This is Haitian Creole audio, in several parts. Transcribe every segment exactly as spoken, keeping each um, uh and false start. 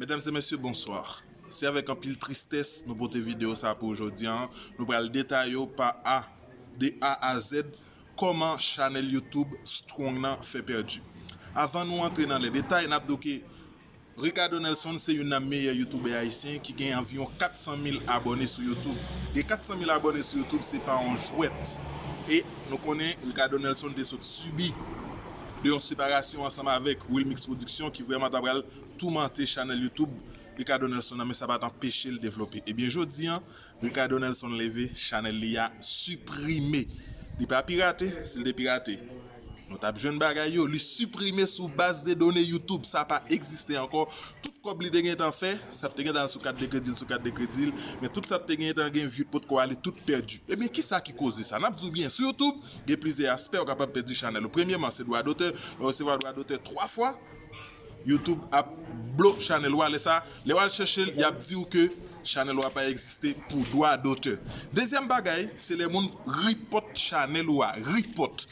Medam e mesye, bonswa. Se avèk anpil tristès nou pote videyo sa pou jodi an. Nou pral detaye yo pa A, de A a Z, kòman chanèl YouTube Strong nan fè pèdi. Avan nou antre nan lè detay, n ap di w ke Ricardo Nelson se youn nan meyè youtubè ayisyen ki gen anviwon kat san mil abòne sou YouTube. Gen kat san mil abòne sou YouTube, se pa yon jwèt. E nou konnen Ricardo Nelson te sot sibi de yon separasyon ansanm avèk Wilmix Production ki vrèman ta pral toumante chanèl YouTube Ricardo Nelson nan, men sa pa t anpeche l devlope. Ebyen, jodi an, Ricardo Nelson leve, chanèl li a siprime. Li pa pirate, si l te pirate, nou t ap jwenn bagay yo. Li siprime sou baz de done YouTube, sa pa egziste ankò. Tout kòb li te gentan fè, sa te gentan al sou kat de kredi l, sou kat de kredi l, men tout sa te gentan gen view potko ale, tout pèdi. Ebyen, kisa ki koze sa? N ap di w byen, sou YouTube, gen plizyè aspè ou kapab pèdi chanèl ou. Premyèman, se dwa dotè. Lè w resevwa dwa dotè twa fwa, YouTube ap blo chanèl ou a. Lè sa, lè w al chèche l, y ap di w ke chanèl ou a pa egziste pou dwa dotè. Dezyèm bagay, se lè moun ripòt chanèl ou a. Ripòt.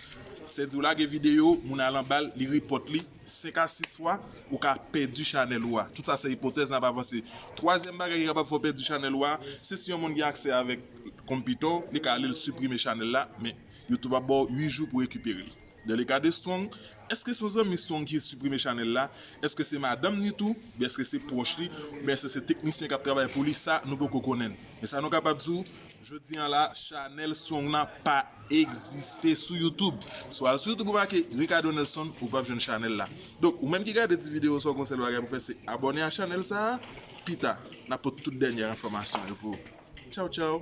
Sèdi w lage videyo, moun al anba l, li ripòt li senk a sis fwa, ou ka pèdi chanèl ou a. Tout sa se ipotèz, n ap avanse. Twazyèm bagay ki kapab fè w pèdi chanèl ou a, se si yon moun gen aksè avèk konpitè w, li ka ale l siprime chanèl la, men YouTube ap ba w uit jou pou rekipere l. Dans le cas de Strong, èske se yon zanmi Strong ki siprime chanèl la? Èske se madanm ni tou? Oubyen èske se pwòch li? Oubyen èske se teknisyen k ap travay pou li? Sa, nou poko konnen. Men sa nou kapab di w, jodi an la, chanèl Strong nan pa egziste sou YouTube. Si w al sou YouTube, ou make Ricardo Nelson, ou p ap jwenn chanèl la. Donk, ou menm ki gade ti videyo sa, w gon sèl bagay pou fè, se abòne a chanèl sa a. Pita, n ap pote tout dènyè enfòmasyon yo pou ou. Tchaw, tchaw!